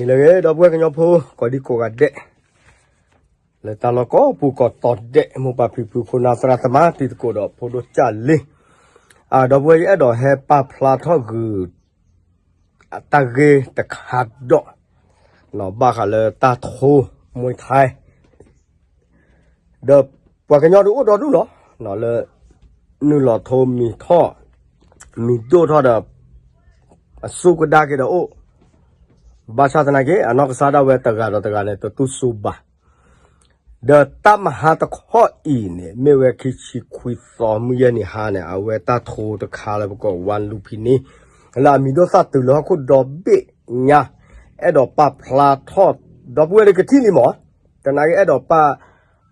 လၢဂ့ၤ ဒီပုၢ်ဝဲၢ်ကညီဖိ ကိးဒံကိးဂၤဒဲး လၢတၢ်လီၢ်ကိးပူၤကိးတီၤဒဲး မိၢ်ပၢ်ဖံဖု ခိၣ်နၢ်သရၣ်သမါ တံၤသကိးဒီးဖိဒိၣ်ကၢ်လံ, ဒီပုၢ်ဝဲၢ် ယအဲၣ်ဒိးဟဲပာ်ဖျါထီၣ်ဂုာ် တၢ်ဂ့ၢ်တခါဒီး ဘၣ်ဃးလၢတၢ်ထိ မွံထဲ ဒီးပှၤကညီဒုးအိၣ်ဒီဒူၣ်လီၤ, လၢ နုာ်လီၤထိမံၤထီၣ် မံၤဒိၣ်ထီၣ်ဒီး အစူၢ်ကဒါက့ၤဒီးအိၣ်, ဘၣ်ဆၣ်သနာ်က့ အနီၢ်ကစၢ်ဒၣ်ဝဲတဂၤဒီးတဂၤန့ၣ် တတူၢ်စူၤဘၣ်. ဒီးတၢ်မဟါတခီအံၤန့ၣ် မ့ၢ်ဝဲခံဆံခွံသီ မုၢ်ယဲၢ်နံၤဟါန့ၣ် အဝဲတၢ်ထိတခါလၢပကိးဝါလူဖံန့ၣ် လၢအမံၤဒိၣ်သၣ်တုၤလၢဟီၣ်ခိၣ်ဒီဘ့ၣ်ညါ, အဲၣ်ဒိးပာ်ဖျါထီၣ် ဒီပုၢ်ဝဲၢ်လၢကထံၣ်လံမး, သနာ်က့အဲၣ်ဒိးပာ်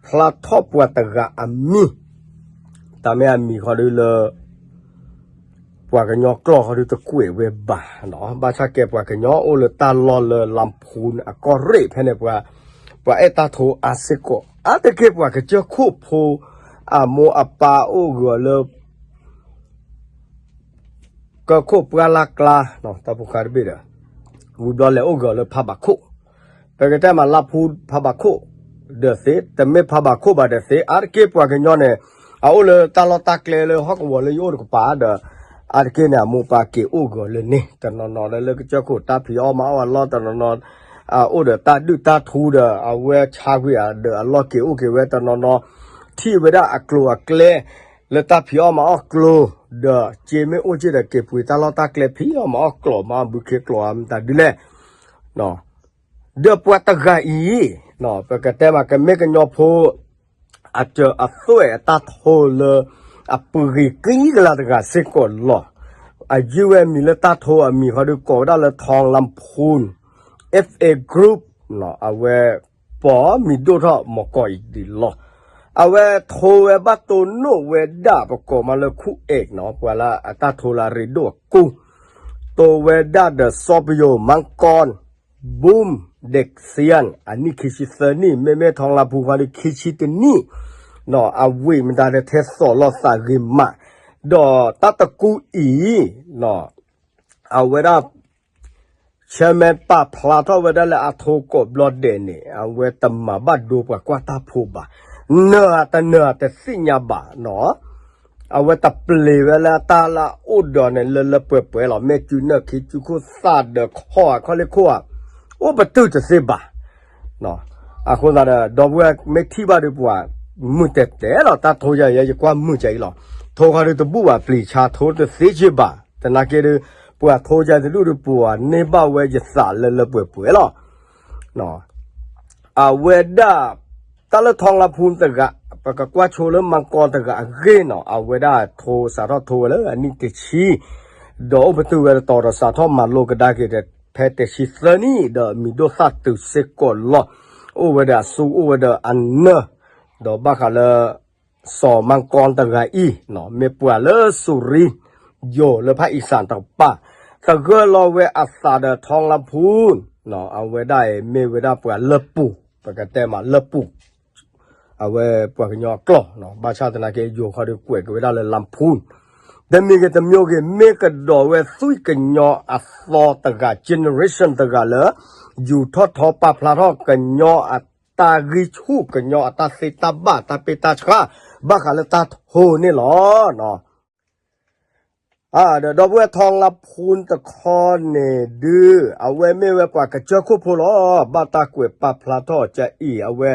ဖျါထီၣ်ပှၤတဂၤအမံၤ, တၢ်မ့ၢ်အမံၤခီဒုလၢ ပှၤကညီကျိာ်ခီဒုတကွဲးဝဲဘၣ်, ဘၣ်ဆၣ်ကဲပှၤကညီအိၣ်လၢတၢ်လီၢ်လၢလါဖူအကီၢ်ရ့ၣ်ဖဲန့ၣ် ပှၤ ပှၤအဲၣ်တၢ်ထိအါစ့ၢ်ကီး, အါတက့ၢ်ပှၤကစၢၢ်ခိၣ်ဖိ အမိၢ်အပၢ်အိၣ်ဂၢၢ်လၢ ကၢၢ်ခိၣ်ပှၢ်လၢ်ကျါ တၢ်ဖိဃါတဘ့ၣ်ဒီး ဝံၤဘျီလဲၤအိၣ်ဂၢၢ်လၢဖးဘးခိၣ်, ပကတဲမးလါဖူဖးဘးခိၣ် ဒီးသ့, တမ့ၢ်ဖးဘးခိၣ်ဘၣ်ဒီးသ့, အါတက့ၢ်ပှၤကညီန့ၣ် အအိၣ်လၢတၢ်လီၢ်တၢ်ကျဲလၢဟီၣ်ကဝီၤလၢယအိၣ်တကပၤဒီး အါတက့ၢ်န့ၣ် အမိၢ်ပၢ်က့ၤအိၣ်ဂၢၢ်လၢန့ၣ် တနီၤနီၤဒီးလၢကစၢၢ်ခိၣ်တၢ်ဖံးအီၣ်မၤအီၣ်အလီၢ် တနီၤနီၤ အိၣ်ဒီးတၢ်ဒုၣ်တၢ်ထူဒီး အဝဲဆါကွံာ်ဒီးအလီၢ်က့ၤအိၣ်က့ၤဝဲတနီၤနီၤ, ထံၣ်ဝဲဒၣ်အကျိၤအကျဲ လၢတၢ်ဖံးအီၣ်မၤအီၣ်ကျိၤ, ဒီးစ့မ့ၢ်အိၣ်စ့ၢ်ဒီးက့ၤပှ့ၤတၢ်လီၢ်တၢ်ကျဲဖံးအီၣ်မၤအီၣ်ကျိၤ မၤအီၣ်ဘုခ့ကျိၤအမတၤဒ်လဲၣ်, ဒီးပှၤတဂၤအံၤ ပကတဲမးကမ့ၢ်ကညီဖိ အစၢၤအသွဲၣ်အတၢ်ထိလၢ အပှ့ၤဂ့ၤကံကလၤတဂၤစ့ၢ်ကီးလီၤ. အယုၢ်ဝဲအမံၤလၢတၢ်ထိအမံၤဃီဒုးကိးဝဲဒၣ်လၢ ထီလါဖူ F A Group အဝဲ ပိာ်မံၤဒိၣ်ထီၣ်မီၤကီၢ်အံၤဒံးလီၤ. အဝဲထိဝဲဘၣ်တိၢ်နီၣ်ဝဲဒၣ်ပကိးမးလၢခူအဲးနီၤ ပှၤလၢအတၢ်ထိလၢအရ့ဒိၣ်အကူ, တိၢ်ဝဲဒၣ်ဒီးစီၤပယိၤ မၢကီ ဘုၣ်ဒဲးစံယၣ် အနံၣ်ခံဆံသၢနံၣ် မ့မ့ၢ်ထီလါဖူဃီဒုးခံဆံတနံၣ်, အဝံၤမတၤဒီးထဲသိးလိာ်သးဂ့ၤမး, ဒီးတၢ်တကူအံၤ အဝဲဒၣ် chairman ပာ်ဖျါထီၣ်ဝဲဒၣ်လၢအထိကိးဘျီဒဲးန့ၣ် အဝဲတမၤဘၣ်ဒိပှၤကွၢ်တၢ်ဖိဘၣ်, နၢၤအတနၢၤအတသ့ၣ်ညါဘၣ်နီၤ, အဝဲတပျ့ၤဝဲလၢတၢ်လၢအအိၣ်ဒီးန့ၣ် လၢလၢပှဲၤပှဲၤလီၤ, မ့ၢ်စုနၢၣ်ခံစုခိၣ်သၣ်ဒီးခီၣ်အခီၣ်လ့ၢ်ခိၣ်ဧါ, အိၣ်ပတုာ်တသ့ဘၣ်. အဃိသတးဒီး ဒီပုၢ်ဝဲၢ်မ့ၢ်ထံၣ်ဘၣ်ဒီးပှၤ မုာ်တဲာ်တဲာ်လီၤ, တၢ်ထိယၤယဲ ယကွၢ်မုာ်ကၢအံၤလီၤ, ထိခီဒုးတဘူၣ်ဘၣ် ပျံၤဆါထိတသ့က့ဘၣ်, သနာ်က့ဒီး ပှၤထိယၤတဒူၣ်ဒီး ပှၤန့ၢ်ဘၣ်ဝဲယသးလၢလၢပှဲၤပှဲၤလီၤ. အဝဲဒၣ် တၢ်လၢထီလါဖူတဂၤ ပကကွၢ်ဆိလၢမၤကီတဂၤအဂ့ၢ်နီၤ, အဝဲဒၣ်ထိစးထီၣ်ထိဝဲလၢအနံၣ်တဆံ, ဒီးအိၣ်ပတုာ်ဝဲတတီၤဒီးစးထီၣ်မၤလိကဒါက့ၤဒီး ဖဲတဆံသၢနံၣ် ဒီးမံၤဒိၣ်သၣ်တုၤစ့ၢ်ကီးလီၤ, အိၣ်ဝဲဒီးအစူၢ်အိၣ်ဝဲဒီးအနၢၤ, ဒီးဘၣ်ဃးလၢ စီၤမၤကီတဂၤအံၤ မ့ၢ်ပှၤလၢစူၤရံယိၤလၢဖၣ်အံစၣ်တကပၤ, သဂၢၢ်လီၤဝဲအသးဒီးထီလါဖူ အဝဲဒၣ်အံၤမ့ၢ်ဝဲဒၣ်ပှၤလၢပူၤ, ပကတဲမးလၢပူၤ, အဝဲပှၤကညီအကျိာ်, ဘၣ်ဆၣ်သနာ်က့ ယိၤခီဒုးကွဲးက့ၤဝဲဒၣ်လၢလါဖူ, တမံၤဂ့ၤတမံၤဂ့ၤ မ့ၢ်ကဒီးဝဲသွံၣ်ကညီအသီတဂၤ generation တဂၤလၢ ယူၤထီၣ်ထီပာ်ဖျါထီၣ်ကညီအတၢ်ဂံၢ်ဆူၣ်ကညီအတၢ်သ့တၢ်ဘၣ်တၢ်ပ့ၢ်တၢ်ဆှၣ် ဘၣ်ဃးလၢတၢ်ထိန့ၣ်လီၤ. ဒီးဒီပုၢ်ဝဲၢ်ထီလါဖူတခီန့ၣ်ဒုး အဝဲမ့ၢ်ဝဲပှၤကစၢၢ်ခိၣ်ဖိလီၤ. ဘၣ်တၢ်ကွဲးပာ်ဖျါထီၣ်ကအံၤ အဝဲ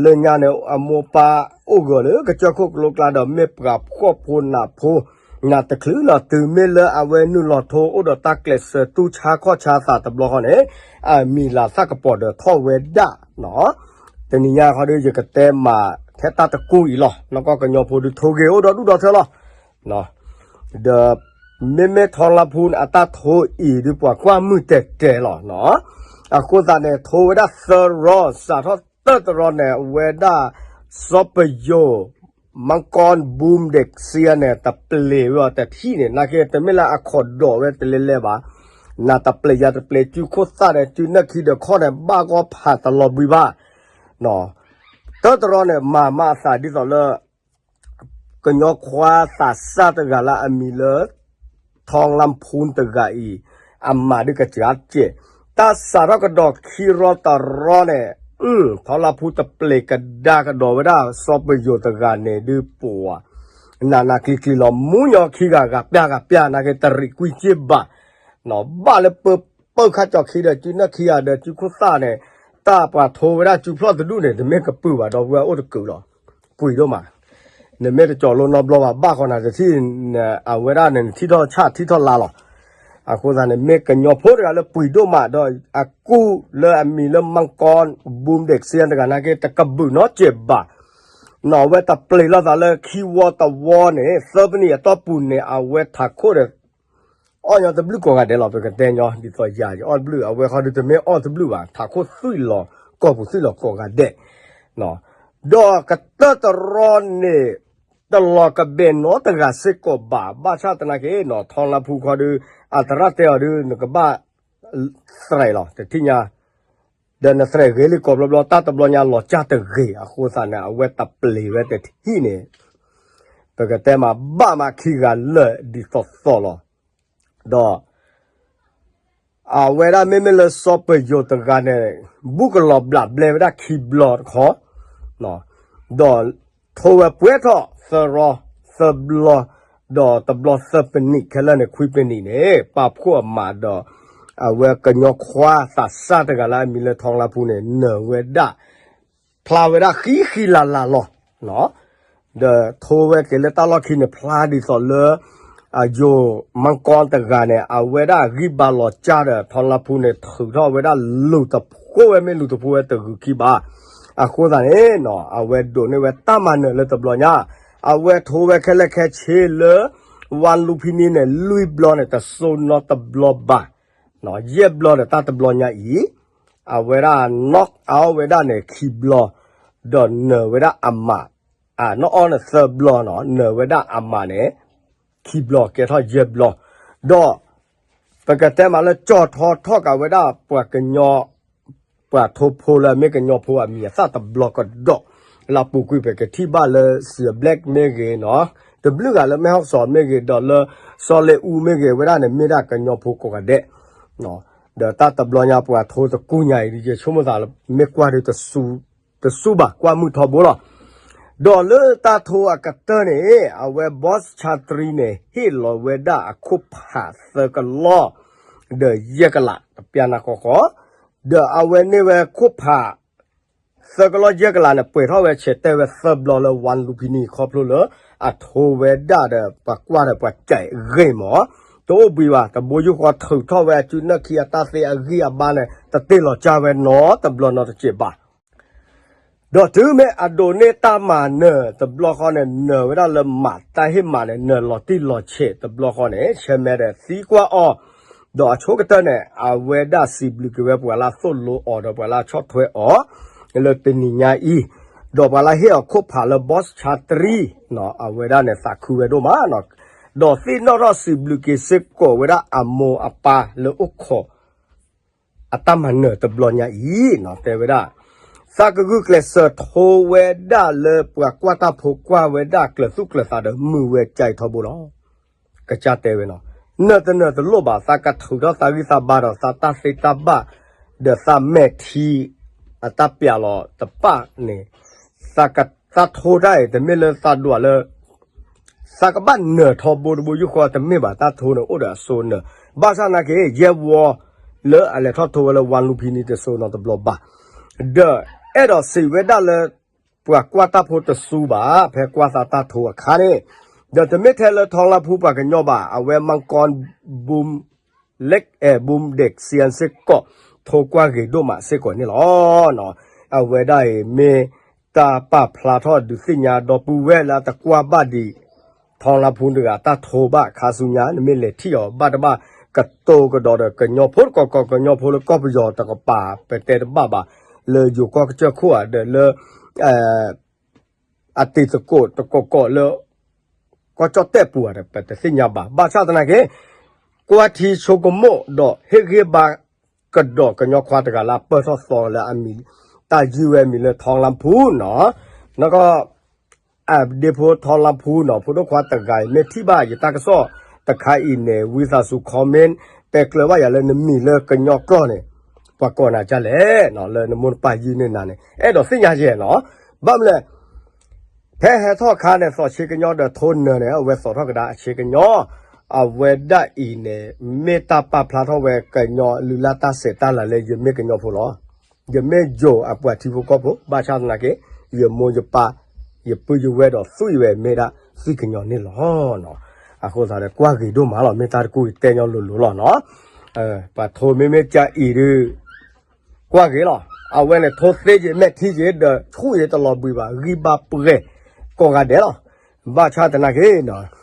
လၢညါန့ၣ် အမိၢ်ပၢ်အိၣ်ဂၢၢ်လၢကစၢၢ်ခိၣ်ကျိကျါဒီး မ့ၢ်ပှၤဖှီၣ်ဖိနးဖိ နးတချုးလီၤ တုၤမ့ၢ်လၢအဝဲနုာ်လီၤထိအိၣ်ဒီးတၢ်ကျဲးစၢးတူၢ်ဆါခီၣ်ဆါသးတဘျီဃီန့ၣ် အမံၤလၤသၣ်ကပီၤဒီးထီၣ်ဝဲဒၣ် တနံၤညါခီဒီး ယကတဲမးထဲတၢ်တကူအံၤလီၤ. နီၢ်ကီၢ်ကညီဖိဒုးထိဂ့ၤအိၣ်ဒီဒူၣ်ဒီထၢလီၤ. ဒီး မ့မ့ၢ်ထီလါဖူန့ၣ် အတၢ်ထိအံၤဒုးပှၤကွၢ်မုာ်တဲာ်တဲာ်လီၤ. အဃိသတးန့ၣ် ထိဝဲဒၣ်သၢရီ စးထီၣ်သၢတရီန့ၣ် အဝဲဒၣ် စီၤပယိၤ မၤကီ ဘုၣ်ဒဲးစံယၣ်န့ၣ် တပျ့ၤဝဲအီၤတထံၣ်န့ၣ် နာ်က့တမ့ၢ်လၢအခီၣ်ဒိးဝဲတလဲလဲဘၣ်. နၤတပျ့ၤယၤတပျ့ၤ စုခိၣ်သၣ်ဒီးစုနၢၣ်ခံဒီးခီၣ်န့ၣ် ဘၣ်ဂီၢ်ဖးတလီၤဘှံးဘၣ်. သၢတရီန့ၣ် မၤမၤအသးဒ်သိးလၢ ကညီခွါသးစၢ်တဂၤလၢအမံၤလၢ ထီလါဖူတဂၤအံၤ အမၤဒုးကစှၤစဲး, တၢ် တၢ်စးထီၣ်ကဒီးခံရီတရီန့ၣ်, ထီလါဖူတပျ့ၤကဒါကဒီးဝဲဒၣ် စီၤပယိၤတဂၤန့ၣ်ဒုးပှၤ နးနးကျံၤကျံၤလီၤ. မူညီခံဂၤဂၤပျၢ်ဂၤပျၢ် နာ်က့တရံးကွံာ်က့ဘၣ်, ဘၣ်လၢပပၢၢ်ခါကၠီခံဒီး စုနၢၣ်ခံဂၤဒီးစုခိၣ်သၣ်န့ၣ်, တၢ်ပှၤထိဝဲဒၣ်စုဖျီၣ်တဒူၣ်န့ၣ် တမ့ၢ်ကပုာ်ဘၣ်ဒီပုၢ်ဝဲၢ်အိၣ်တကုာ်လီၤ. ပှံၤဒိၣ်မး, နမ့ၢ်တကၠီၤလိနီတဘျီဘၣ် ဘၣ်ဃီနၤတထံၣ်, အဝဲဒၣ်န့ၣ် နထံၣ်ထီၣ်ဆၣ်ထံၣ်ထီၣ်လါလီၤ. အဃိသတးန့ၣ် မ့ၢ်ကညီဖိတဂၤလၢပှံၤဒိၣ်မးဒီး အကူၣ်လၢအမံၤလၢ မကီ ဘုံဒဲးစ့တဂၤနာ်က့ တကဘုးနီတစဲးဘၣ်, နီၢ်ဝဲတပျ့ၤလိာ်သးလၢခံဝီတဝီန့ၣ် သၢပနံၣ်အတီၢ်ပူၤန့ၣ် အဝဲထးခိၣ်ဒီး အီၣ်ညီတဘျုးကိးဂၤဒဲးလီၤ. ပကတဲညီ ဒ်သိးယၤ ယအီၣ်တဘျုး အဝဲဃီဒုးတမ့ၢ်အီၣ်တဘျုးဘၣ်, ထးခိၣ်သွံၣ်လီၤ ကီၢ်ပူၤသွံၣ်လီၤကိးဂၤဒဲး, ဒီးကတၢၢ်တရီန့ၣ် တလီၤကဘဲးနီတဂၤစ့ၢ်ကီးဘၣ်. ဘၣ်ဆၣ်သနာ်က့နီၤ ထီလါဖူခီဒုး အသရၣ်တဲအီၤဒုး နကဘၣ် သရဲးလီၤ တထံၣ်ညါ, ဒီးနသရဲးဂ့ၤလံကိးဘျီဘျီ တၢ်တဘျီညါလီၤစၢ်တဂ့ၤ. အဃိသတးန့ၣ် အဝဲတပျ့ၤဝဲတထံၣ်န့ၣ် ပကတဲမးဘၣ်မးခံဂၤလၢာ်ဒ်သိးသိးလီၤ. ဒီး အဝဲဒၣ်မ့မ့ၢ်လၢစီၤပယိၤတဂၤန့ၣ် ဘူးကလီၤဘျးဘျဲဝဲဒၣ်ခံဘျီတခီ, ဒီးထိဝဲပှဲၤထီၣ်သၢရီ သၢဘျီ, ဒီးတဘျီသၢပနံၣ် ခဲလၢာ်န့ၣ် ခွံပနံၣ်န့ၣ် ပာ်ဖှိၣ်အမးဒီး အဝဲကညီခွါသးစၢ်တဂၤလၢအမံၤလၢထီလါဖူန့ၣ် နၢၤဝဲဒၣ် ဖျါဝဲဒၣ်ဃံဃံလၤလၤလီၤ. ဒီးထိဝဲက့ၤလၢတၢ်လီၢ်ခံန့ၣ် ဖျါဒ်သိးလၢ အယိၤမၤကီတဂၤန့ၣ် အဝဲဒၣ်ဂံၢ်ဘါလီၤစၢ်ဒီး ထီလါဖူန့ၣ် ထုးထီၣ်ဝဲဒၣ်လူၤတဖိဝဲ မ့ၢ်လူၤတဖိဝဲတဂုၤခံဘၣ်. အဃိသတးန့ၣ် အဝဲဒိးန့ၢ်ဝဲတၢ်မၤနၢၤလၢတဘျီညါ, အဝဲထိဝဲခဲလၢာ်ခဲဆ့လၢ ဝါလူဖံနံန့ၣ် လွံၢ်ဘျီန့ၣ် တစိနီတဘျီဘၣ်. ယဲၢ်ဘျီဒီးတၢ်တဘျီညါအံၤ အဝဲဒၣ် knock out ဝဲဒၣ်န့ၣ် ခံဘျီ, ဒီးနၢၤဝဲဒၣ်အမး, အ knock out န့ၣ် သၢဘျီနီၤ, နၢၤဝဲဒၣ်အမးန့ၣ် ခံဘျီ ကဲထီၣ်ယဲၢ်ဘျီ, ဒီး ပကတဲမးလၢကၠီၣ်ထီထီၣ်ကးဝဲဒၣ်ပှၤကညီ ပှၤထိဖိလၢအမ့ၢ်ကညီဖိအမံၤအသၣ်တဘျီကဒီး, လၢအပူၤကွံာ်ပကထံၣ်ဘၣ်လၢ စံး Black မ့ၢ်ဂ့ၤနီၤ, တဘျုးဂၤလၢမဲၢ်ဟီၣ်စီၤမ့ၢ်ဂ့ၤ ဒီးလၢ စီၤလ့အူမ့ၢ်ဂ့ၤ ဝဲဒၣ်န့ၣ်မ့ၢ်ဒၣ်ကညီဖိကိးဂၤဒဲး ဒီးတၢ်တဘျီညါပှၤထိတကူညါအံၤ ယဆိကမိၣ်သးလၢ မ့ၢ်ကွၢ်ဒီး တစူဘၣ် ကွၢ်မုၢ်ထီဘိလီၤ. ဒီးလၢတၢ်ထိအကတၢၢ်န့ၣ် အဝဲ Boss Chatri န့ၣ် ဟ့ၣ်လီၤဝဲဒၣ်အခိၣ်ဖးသၢကလီၢ် ဒီးယဲၢ်ကလး တပျၢ်နၢ်ဃီဃီ, ဒီးအဝဲန့ၢ်ဝဲခိၣ်ဖး သၢကလီၢ်ယဲၢ်ကလးန့ၣ် ပှဲၤထီၣ်ဝဲဆဲးတဲဝဲသၢဘျီလၢ ဝါလူဖံနံ ခီဖျိလၢ အထိဝဲဒၣ်ဒီး ပှၤကွၢ်ဒီးပှၤစဲးဂ့ၤမး, တအိၣ်ဘှံးဘၣ် တဘိယူၢ်ဃီထုးထီၣ်ဝဲအစုနၢၣ်ခံ အတၢ်သ့အဂံၢ်အဘါန့ၣ် တတ့ၢ်လီၤကၢ်ဝဲနီတဘျီနီတစဲးဘၣ်. ဒီးတုၤမ့ၢ်အဒိးန့ၢ်တၢ်မၤနၢၤတဘျီဃီန့ၣ် နၢၤဝဲဒၣ်လၢမး တၢ်ဟ့ၣ်မးန့ၣ် နၢၤလီၤတံၢ်လီၤဆဲးတဘျီဃီန့ၣ် ဆၢမဲာ်ဒီးသံကွၢ်အီၤ, ဒီးအဆိကတၢၢ်န့ၣ် အဝဲဒၣ်စံးဘျုးက့ၤဝဲပှၤလၢအသိၣ်လိအီၤဒီးပှၤလၢအဆီၣ်ထွဲအီၤ လၢတနံၤညါအံၤ, ဒီးပှၤလၢဟ့ၣ်အီၤခိၣ်ဖးလၢ Boss Chatri အဝဲဒၣ်န့ၣ်သးခုဝဲဒိၣ်မး, ဒီးသ့ၣ်နီၣ်ထီၣ်စံးဘျုးက့ၤစ့ၢ်ကီးဝဲဒၣ်အမိၢ်အပၢ်လၢအိၣ်ခိး အတၢ်မၤနၢၤတဘျီညါအံၤ တဲဝဲဒၣ်, သးကဂုာ်ကျဲးစၢးထိဝဲဒၣ်လၢပှၤကွၢ်တၢ်ဖိကွၢ်ဝဲဒၣ်ကျၢၤသူၣ်ကျၢၤသးဒီးမုာ်ဝဲကၠဲးထီဘိလီၤ. ကစၢ်တဲဝဲနီၤ, နၢၤတနၢၤတလိၣ်ဘၣ် သးကထုးထီၣ်သးဂံၢ်သးဘါဒီးသးတၢ်သ့တၢ်ဘၣ် ဒီးသးမဲာ်ထံ အတၢ်ပျးလီၤတပၣ်န့ၣ် သးက သးထိတၢ်အံၤ တမ့ၢ်လၢသးဒွးလၢ သးကဘၣ်နၢၤထီဘိတဘိယူၢ်ဃီတမ့ၢ်ဘၣ် တၢ်ထိန့ၣ်အိၣ်ဒီးအစိနၢၤ, ဘၣ်ဆၣ်သနာ်က့ ယဲၢ်ဝီ လၢအလဲၤထီၣ်ထိဝဲလၢ ဝါလူဖံနံ တစိနီတဘျီဘၣ်, ဒီးအဲၣ်ဒိးစံးဝဲဒၣ်လၢ ပှၤကွၢ်တၢ်ဖိတစူဘၣ် ဖဲကွၢ်သးတၢ်ထိအခါန့ၣ်, ဒီးတမ့ၢ်ထဲလၢထီလါဖူပှၤကညီဘၣ် အဝဲမၤကီ ဘုံ လၢ အဲ ဘုံဒဲးစံစ့ၢ်ကီး ထိကွၢ်ဂ့ၤဒိၣ်မးစ့ၢ်ကီးန့ၣ်လီၤ. အဝဲဒၣ်အံၤမ့ၢ်တၢ်ပာ်ဖျါထီၣ်ဒုးသ့ၣ်ညါဒီပုၢ်ဝဲၢ်လၢအတကွၢ်ဘၣ်ဒံး ထီလါဖူတဂၤတၢ်ထိဘၣ်ခါဆူညါ နမ့ၢ်လဲၤထံၣ်အီၤဘၣ်တဘၣ် ကတိၤကဒီးဒီးကညီဖိတကီၢ်ကီၢ် ကညီဖိလၢကီၢ်ပယီၤတကပၤ ပတဲတဘၣ်ဘၣ် လၢယိၤကီၢ်ကစၢၢ်ခိၣ်ဧါ ဒီးလၢ အတံၤသကိးတကီၢ်ကီၢ်လၢ ကီၢ်ကၠီၣ်တဲၣ်ပူၤဧါ ပတသ့ၣ်ညါဘၣ်. ဘၣ်ဆၣ်သနာ်က့ ကွၢ်ထံဆိကမိၣ်ဒီးဟ့ၣ်ဂံၢ်ဘါကဒီးကညီခွါတဂၤလၢအပၢၢ်ထီၣ်သီလၢအမံၤ တၢ်ယုၢ်ဝဲအမံၤလၢထီလါဖူနီၤ. နကီၢ် အဒ့ဖိထီလါဖူနီၤ ဖိဒိၣ်ခွါတဂၤအံၤ မ့ၢ်ထံၣ်ဘၣ်ယတၢ်ကစီၣ်တခါအံၤန့ၣ် ဝံသးစူၤ comment ပဲာ်ကျၢၤဘၣ်ယၤလၢနမံၤလၢကညီကျိာ်န့ၣ် ပှၤကိးနၤဒ်လဲၣ်နီၤ လၢနမိၢ်နပၢ်ယုၢ်န့ၢ်နၤန့ၣ် အဲၣ်ဒိးသ့ၣ်ညါယဲနီၤ. ဘၣ်မနုၤလဲၣ် ဖဲဟဲထီၣ်အခါန့ၣ် သိးဆ့ကညီဒီးထိနၢၤန့ၣ် အဝဲသိးထီၣ်ကဒါအဆ့ကညီ အဝဲဒၣ်အံၤန့ၣ် မ့ၢ်တၢ်ပာ်ဖျါထီၣ်ဝဲကညီလုၢ်လၢ်တၢ်ဆဲးတၢ်လၤလၢယမ့ၢ်ကညီဖိလီၤ. ယမ့ၢ်ယိၤအပှၤထံဖိကီၢ်ဖိ ဘၣ်ဆၣ်သနာ်က့ ယမိၢ်ယပၢ် ယပုၢ်ယဝဲၢ်ဒီးသွံၣ်ဝဲမ့ၢ်ဒၣ်သွံၣ်ကညီန့ၣ်လီၤ. အဃိသတးဒီး ကွၢ်ဂ့ၤဒိၣ်မးလီၤ မ့ၢ်တၢ်တကူၣ်အံၤတဲညီလိၤလိၤလီၤနီၤ. ပှၤထိမ့မ့ၢ်ကါအံၤဒုး ကွၢ်ဂ့ၤလီၤ. အဝဲန့ၣ်ထိသ့က့ၤမဲာ်ထံက့ၤဒီးဆူၣ်က့ၤတလီၤဘှံးဘၣ် ဂံၢ်ဘါပှဲၤကိးဂၤဒဲးလီၤ. ဘၣ်ဆၣ်သနာ်က့နီၤ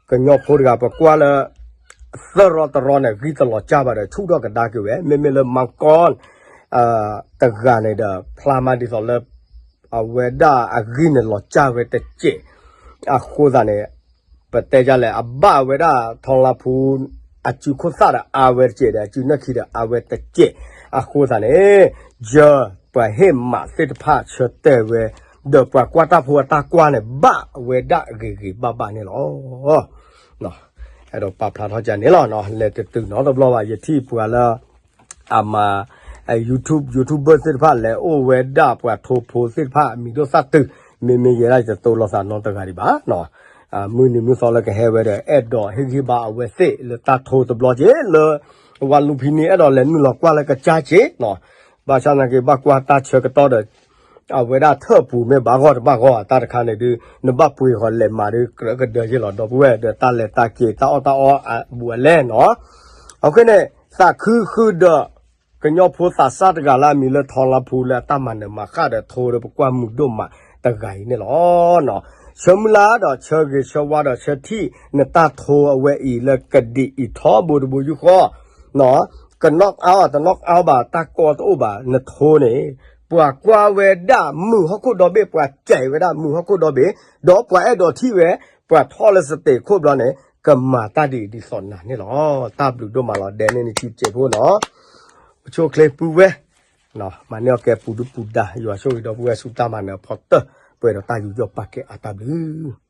ကညီဖိတဂၤပကွၢ်လၢ သၢရီတရီန့ၣ် ဂံၢ်တလီၤစၢ်ဘၣ်ဒီး ဆူၣ်ထီၣ်ကဒါက့ၤဝဲ မ့မ့ၢ်လၢ မၤကီ တဂၤန့ၣ်ဒီး ဖျါမးဒ်သိးလၢ အဝဲဒၣ်အဂံၢ်န့ၣ်လီၤစၢ်ဝဲတစဲး အဃိသတးန့ၣ် ပတဲဒ်လဲၣ် အဘၣ်ဝဲဒၣ်ထီလါဖူ အစုခိၣ်သၣ်ဒီးအါဝဲတစဲးဒီး အစုနၢၣ်ခံဒီးအါဝဲတစဲး အဃိသတးန့ၣ် ယပှၤဟ့ၣ်မးသ့ၣ်တဖၣ်ဆၢတဲာ်ဝဲ ဒီးပှၤကွၢ်တၢ်ဖိအတၢ်ကွၢ်န့ၣ် ဘၣ်ဝဲဒၣ်ဂ့ၤဂ့ၤဘၣ်ဘၣ်န့ၣ်လီၤ. အဲၣ်ဒိးပာ်ဖျါထီၣ်ကန့ၣ်လီၤ. လဲၤတတုၤနီတဘျီဘၣ် ယထံၣ်ပှၤလၢ အမၤ YouTube YouTuber သ့ၣ်တဖၣ် လဲၤအိၣ်ဝဲဒၣ်ပှၤထိဖိသ့ၣ်တဖၣ်အမံၤဒိၣ်သၣ်တုၤ မ့မ့ၢ်ယဲဒၣ်ယတတိလီၤသးနီတဂၤဒံးဘၣ်. မုၢ်နံၤမုၢ်သီလၢကဟဲဝဲဒီး အဲၣ်ဒိးဟ့ၣ်ဂံၢ်ဘါအဝဲသ့ၣ်လၢတၢ်ထိတဘျီက့ၤလၢ ဝၤလူၤဖံန့ၣ် အဲၣ်ဒိးလဲၤနုာ်လီၤကွၢ်လၢကစၢ်က့ၤနီၤ. ဘၣ်ဆၣ်သနာ်က့ ဘၣ်ကွၢ်တၢ်ဆၢကတီၢ်ဒီး အဝဲဒၣ်ထၢၣ်ပူၤမ့ၢ်ဘၣ်ဂီၢ်တဘၣ်ဂီၢ် တၢ်တခါန့ၣ်ဒုး နဘၣ်ပှ့ၤဃီၤလဲၤမၤဒုး ကြၢးကဒၢက့ၤလီၤ ဒီပုၢ်ဝဲၢ် ဒီးတၢ်လဲၤတၢ်က့ၤ တၢ်အီၣ်တၢ်အီအဘူးအလဲနီၤ. အဃိန့ၣ် သးခုဃုာ်ဒီး ကညီဖိသးစၢ်တဂၤလၢအမံၤလၢထီလါဖူလၢအတၢ်မၤနၢၤမၤဃၣ်ဒီးထိဒီး ပကွၢ်မုာ်ဒိၣ်မးတဂၤအံၤန့ၣ်လီၤ. ဆၢမုၢ်လၢ်ဒီးဆၢဂ့ၤဆၢဝါဒီးဆၢထံၣ်နတၢ်ထိအဝဲအံၤလၢကဒံးအံၤထီဘိတဘိယူၢ်ဃီ ကနီၣ်အါအီၤ တနီၣ်အါဘၣ် တၢ်ကီတအိၣ်ဘၣ် နထိန့ၣ် ပှၤကွၢ်ဝဲဒၣ်မုၢ်ဟီၣ်ခိၣ်ဒီဘ့ၣ် ပှၤစဲးဝဲဒၣ်မုၢ်ဟီၣ်ခိၣ်ဒီဘ့ၣ် ဒီးပှၤအဲၣ်ဒိးထံၣ်ဝဲ ပှၤထီၣ်လၢစတ့းခိၣ်ဘျီန့ၣ် ကမၤတၢ်ဒ်အံၤဒ်သိးနၤန့ၣ်လီၤ. တၢ်ဘျုးဒိၣ်မးလီၤ ဒဲးန့ၢ်နထံစဲးဖိနီၤ ပဆိၣ်ချ့ပုၢ်ဝဲၢ် မၤန့ၢ်အီၣ်ကဲပူၤဒုပူၤဒါ ယွၤဆိၣ်ဂ့ၤဒီပုၢ်ဝဲၢ်ဆူတၢ်မၤနၢၤအဖီတၢၢ် ပှဲၤဒီးတၢ်ယူးယီၣ်ပာ်ကဲအါတၢ်ဘျုး